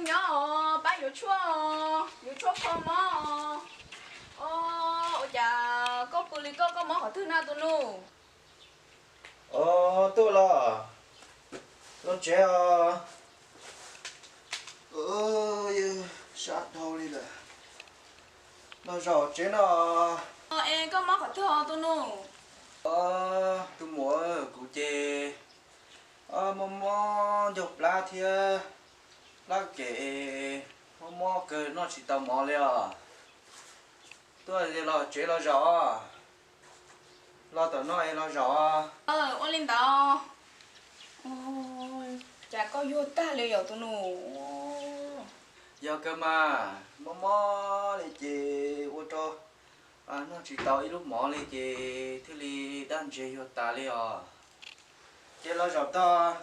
Nyob os, pab yuav tshuaj, yuav tshuaj kho mob. Os, ua cas koj pw li koj, koj mob qhov twg na tus nus? Os, tuaj los, los tsev os. Sab dhau li lawm. Los zaum tsev no. Es koj mob qhov twg os tus nus? Os, tus muam, kuv ces mob mob ncauj plab thiab plab kem, mob mob kawg noj tsis tau mov li os. Tuaj los tsev los zaum. Los tom no es los zaum. Ua li ntawd. Cas koj yuag tag li yom tus nus? Yog kawg mas, mob mob li ces ua rau noj tsis tau ib lub mov li ces thiaj li daj ntseg yuag tas li os. Ces los zaum tag.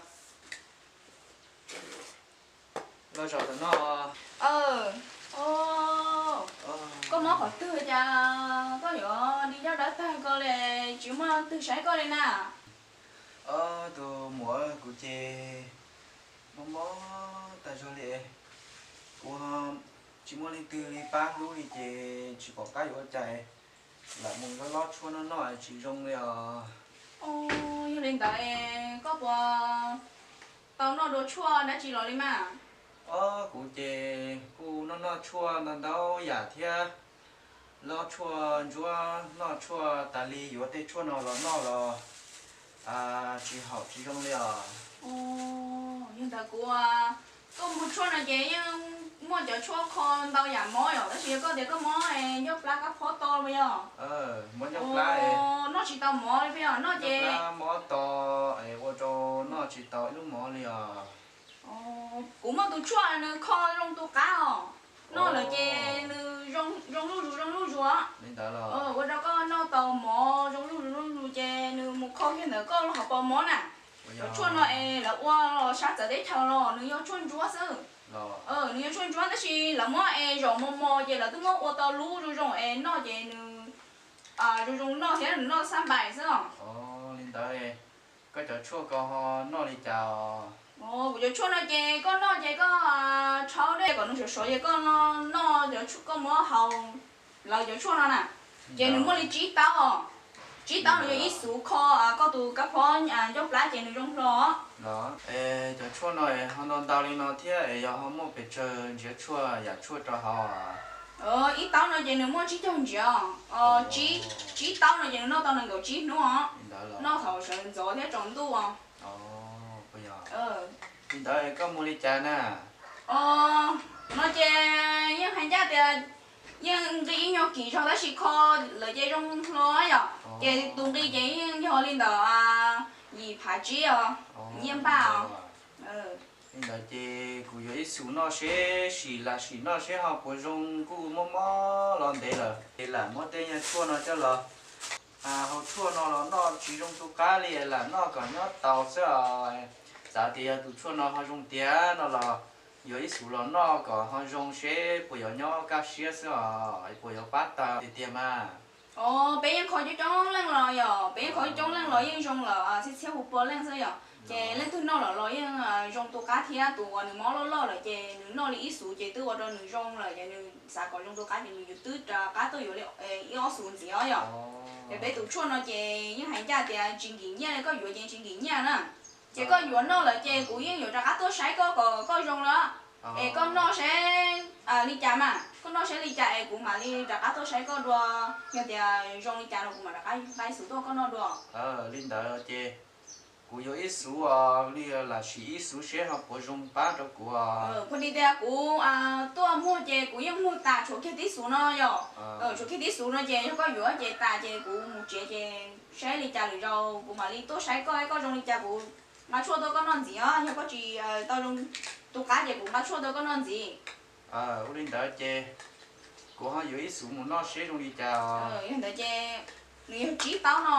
Los zaum tom no. Koj mob qhov twg cas koj yuav di ncauj dawb tag ko li, tsis muaj twg saib koj li na? Os, tus muam, kuv ces mob mob tag zog li. Kuv tsis muaj leej twg li pab hlub li ces tsis pom qab yuav ua cas, lam mus lob lob tshuaj noj noj tsis zoo li os. Yog li ntawd, koj puas tau noj dua tshuaj dab tsi los li mas? Os, kuv ces kuj noj noj tshuaj ntau ntau yam thiab, lob tshuaj ntsuab, noj tshuaj tas li, yuav tej tshuaj no los noj los tsis haum tsis zoo li os. Yog ntawd kuv, koj mus tshuaj no ces yeej muaj cov tshuaj kho ntau yam mob yom, tab sis yog koj tias koj mob ncauj plab kab phob to puas yog? Mob ncauj plab, noj tsis tau mov li puas yog? Noj ces mob to, ua rau noj tsis tau ib lub mov li os. Kuv muaj tus tshuaj nws kho zoo tus qab os, noj lawm ces nws zoo luj zus zoo luj zus. Li ntawd los ua rau koj noj tau mov zoo luj zus zoo luj zus ces nws mus kho kiag ntawm koj lub hauv paus mov na. Cov tshuaj no es lawv ua los sab txawv teb chaws los nws yog tshuaj ntsuab xwb. Nws yog tshuaj ntsuab tab sis lawv muab es zaum mos mos ces lawv twb muab ua tau lub zoo zoo es noj ces nws zoo zoo noj thiab nws noj xab npais xwb os. Li ntawd, koj cov tshuaj ko ho noj li cas? Kuv cov tshuaj no ces koj noj ces koj rhaub dej kom nws sov sov ces koj noj, koj muab haus lawv cov tshuaj no na. Ces nws muaj li tsib taub os. Tsib taub no yog ib xuv kho koj tus kab phob ncauj plab ces nws zoo hlo. Cov tshuaj no ho ntau ntau li no thiab es yog ho muaj pes tsawg ntsiav tshuaj yam tshuaj rau hauv? Ib taub no ces nws muaj tsib caug ntsiav, tsib taub no ces nws noj tau nees nkaum tsib hnub os. Noj thaum sawv ntxov thiab tsaus ntuj os. Li ntawd koj mus li cas na? No ces yeej hais ncaj tias yeej nqi ib nyuag kim zog tab sis kho lawm ces zoo hlo yom. Ces tus nqi ces yeej yog li ntawm yim phav tsib os, nyiaj npaj os. Li ntawd ces kuv yuav ib xus noj seb sim lam sim noj seb ho puas zoo, kuj mob mob los ntev lawm ces lam muab tej nyuag tshuaj no coj los haus, tshuaj no los noj tsis zoo tu qab li, lam noj kom nyob tau xwb os. Xav tias yog tus tshuaj no ho zoo tiag no los yuav ib xus los noj kom ho zoo seb puas yuav nyob kaj siab xwb os, puas yuav pab tau tiag tiag mas. Os, peb yeej kho coob coob leej los yog, peb yeej kho coob leej los yeej zoo lawm, txhiab txhiab hu pua leej xwb yom. Ces leej twg noj lawm los yeej zoo tu qab thiab, tus uas nws mob loj loj lawm ces nws noj li ib xus ces twb ua rau nws zoo lawm ces nws xav kom zoo tu qab ces nws yuav twb rov qab tuaj yuav li ib ob xus ntxiv os yom. Ces peb tus tshuaj no ces yeej hais ncaj tias tsis nkim nyiaj li, koj yuav ces tsis nkim nyiaj na. Ces koj yuav noj lawm ces kuv yeej yuav rov qab tuaj saib koj kom koj zoo lawm. Es koj noj seb li cas mas, koj noj seb li cas es kuv mam li rov qab tuaj saib koj dua. Yog tias zoo li cas no kuv mam rov qab nqa ib xus tuaj koj noj dua. Li ntawd ces kuv yuav ib xus os, li lam sim ib xus seb ho puas zoo pab rau kuv os. Kuv li tias kuv tuaj muag ces kuv yeej muag tas tshuav kiag tib xus no yom. Tshuav kiag tib xus no ces yog koj yuav ces tas ces kuv mus tsev ces saib li cas lwm zaus kuv mam li tuaj saib koj, koj zoo li cas kuv nqa tshuaj tuaj koj noj ntxiv os. Yog koj tsis tau zoo tu qab ces kuv nqa tshuaj tuaj koj noj ntxiv. Ua li ntawd ces kuv ho yuav ib xus mus noj seb zoo li cas os. Yog ntawd ces nws yog tsib taub no,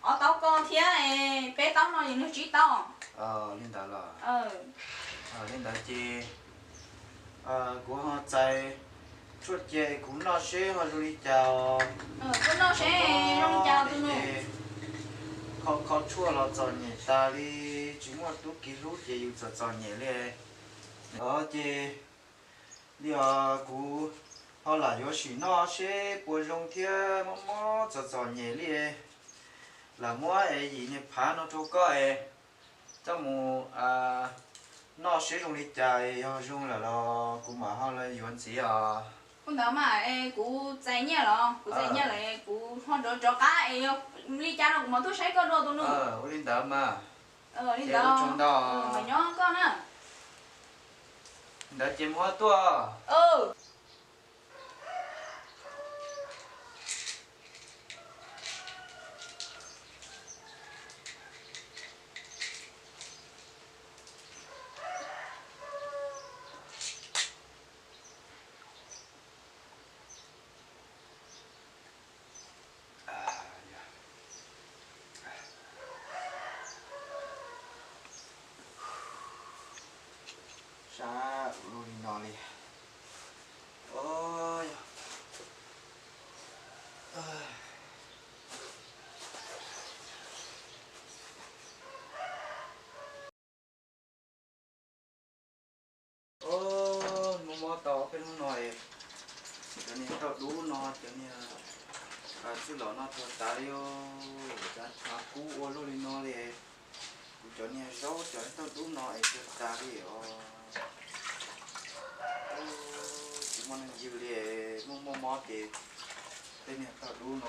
ob taub ko thiab peb taub no ces nws tsib taub. Li ntawd los, li ntawd ces kuv ho txais tshuaj cia kuv noj seb ho zoo li cas os. Koj noj seb zoo li cas tus nus. Kho kho tshuaj los txom nyem tas li. Tsis muaj tub ki hlub ces yus txom txom nyem li. Os ces li os kuv ho lam yuav sim noj seb puas zoo thiab, mob mob txom txom nyem li. Lam muab es yim niag phav no rau koj es coj mus noj seb zoo li cas, yog zoo lawm los kuv mam ho los yuav ntxiv os. Ua ntawd mas es kuv txais nyiaj los, kuv txais nyiaj lawm kuv ho rov rov qab es yog li cas no kuv mam tuaj saib koj dua tus nus. Ua li ntawd mas. Li ntawd ntau, nyob koj na. Ntawd ces muab tuaj. Sab ua luaj li no li. Mob mob tau ob peb hnub no, cov niag tauj dub no, cov niag txwj los no tuag tas li os. Cov tshav kub ua luaj li no li, kuv cov niag zaub cov tauj dub no es tuag tas li os. Tsis muaj neeg ywg li, muaj muaj mob ces tej niag tauj dub no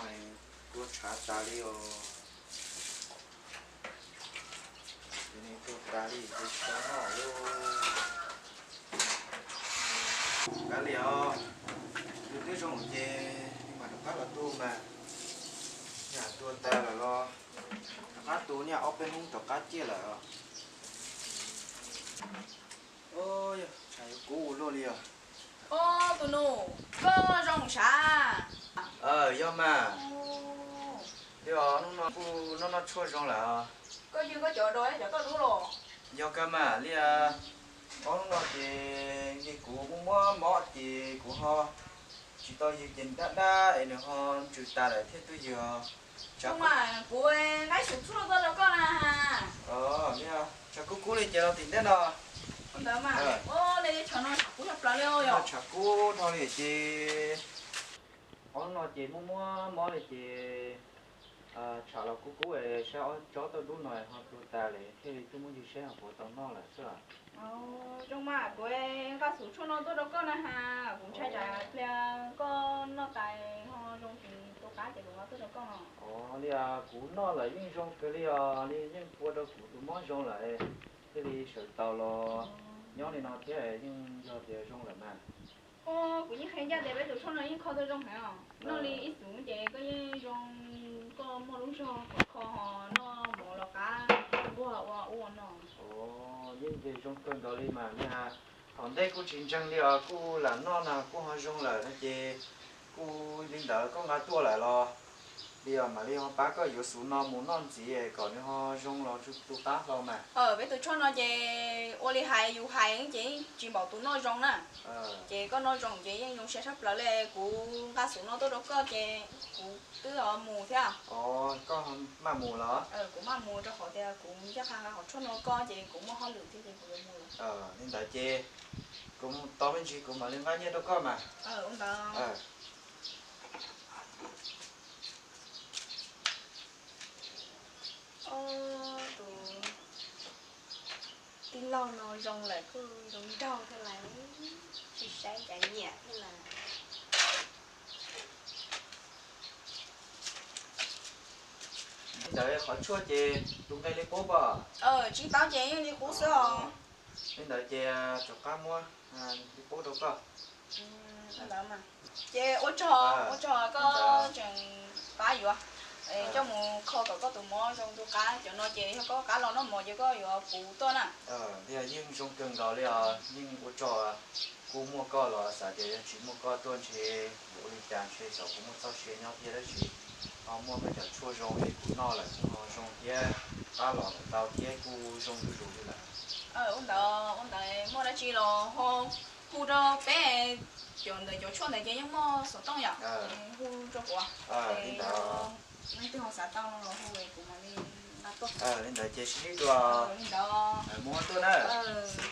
tuag tshav tas li os. Ces nws tuag tas li ces tsis tau noj li. Kav liam os, tus twb zoo ces mam rov qab los tu mas. Yam tuag tas lawm los rov qab tu, niaj ob peb hnub rov qab ciaj lawm os. Yog tshav yuav kub ua luaj li os. Tus nus, koj zoo sav? Yog mas. Li os, hnub no kuj noj noj tshuaj zoo lawm. Koj ywg koj cov dos cov tauj dub los? Yog kawg mas li. Ob hnub no ces ntshe kuv muaj muaj mob ces kuv ho tsis tau ywg ces dab dab es nws ho ntsws tas lawm thiaj tuaj ywg. Kuv nqa xyuv tshuaj tuaj rau koj na. Tshav kub kub li ces los tim ntej no. Ntawd mas, tshav no tshav kub tshaj plaws li os. Tshav kub dhau li ces ob hnub no ces muaj muaj mob li ces tshav los kub kub es saib ob tsob tauj dub no ho tuag tas lawm thiaj li tuaj muab ywg saib ho puas tau noj lawm xwb. Zoo mas, kuv nqa xyuv tshuaj no tuaj rau koj na has, kuv ntshai tsam pliag koj noj tas ho zoo tsis tu qab ces kuv nqa tuaj rau koj no. Os, li kuv noj lawm yeej zoo kawg li os, li yeej ua rau kuv tus mob zoo lawm, thiaj li sawv tau los nyob li no thiab yeej yog tias zoo lawm mas. Kuv yeej qhia ncaj tias peb tus tshuaj no yeej kho tau zoo heev os, noj li ib xyuv ces koj yeej zoo, koj muaj lub zog khov kho ho noj mov los qab nquag ua ua no. Yeej tias zoo kawg nkaus li mas li has. Thaum ntej kuj tsis ntseeg li os, kuj lam noj na kuj ho zoo lawm no ces kuj li ntawd koj nqa tuaj lawm los li os, mam li ho pab koj yuav xyuv no mus noj ntxiv kom nws ho zoo los tu qab hlo mas. Peb tus tshuaj no ces ua li hais yus hais ces yeej tsis npaum tus noj zoo na. Ces koj noj zoo ces yeej zoo siab tshaj plaws li. Kuv nqa xyuv no tuaj rau koj ces kuv twb mus thiab. Koj maj mus los? Kuv maj mus rau qhov tias kuv ncaj qha nqa hom tshuaj no koj ces kuv muaj hauj lwm thiab ces kuv yuav mus lawm. Li ntawd ces kuv mus tos me ntsis kuv mam li nqa nyiaj rau koj mas. Tus tij laug no zoo lawm kuj zoo nraug thiab lawm, tsis saib cas nyiam thiab lawm. Li ntawd qhov tshuaj ces tus nqe li qub pom? Tsis tau ces yeej li qub xwb os. Li ntawd ces rov qab muab li qub rau koj. Ces ua tsaug, ua tsaug koj tseem pab yuav, coj mus kho kom koj tus mob zoo tu qab. Cov no ces yog koj qab los noj mov ces koj yuav puv tuaj na. Li yeej zoo kawg nkaus li os, yeej ua tsaug. Kuj muaj koj los xav tias yog tsis muaj koj tuaj ntshe yuav ua li cas, ntshe xyov kuv muaj txoj sia nyob thiab dab tsi. Ho muaj koj cov tshuaj zoo es kuv noj lawm kuj ho zoo thiab, qab los lawm tau thiab kuj zoo zuj zus li lawm. Ua ntawd, ua ntawd muaj dab tsi los ho hu rau peb, cov ntawm cov tshuaj ntawd ces yeej muaj xov tooj yom, hu rau kuv. Li ntawd, leej twg ho xav tau no los hu es kuv mam li Li ntawd ces sib ntsib dua. Mus tuaj nawb.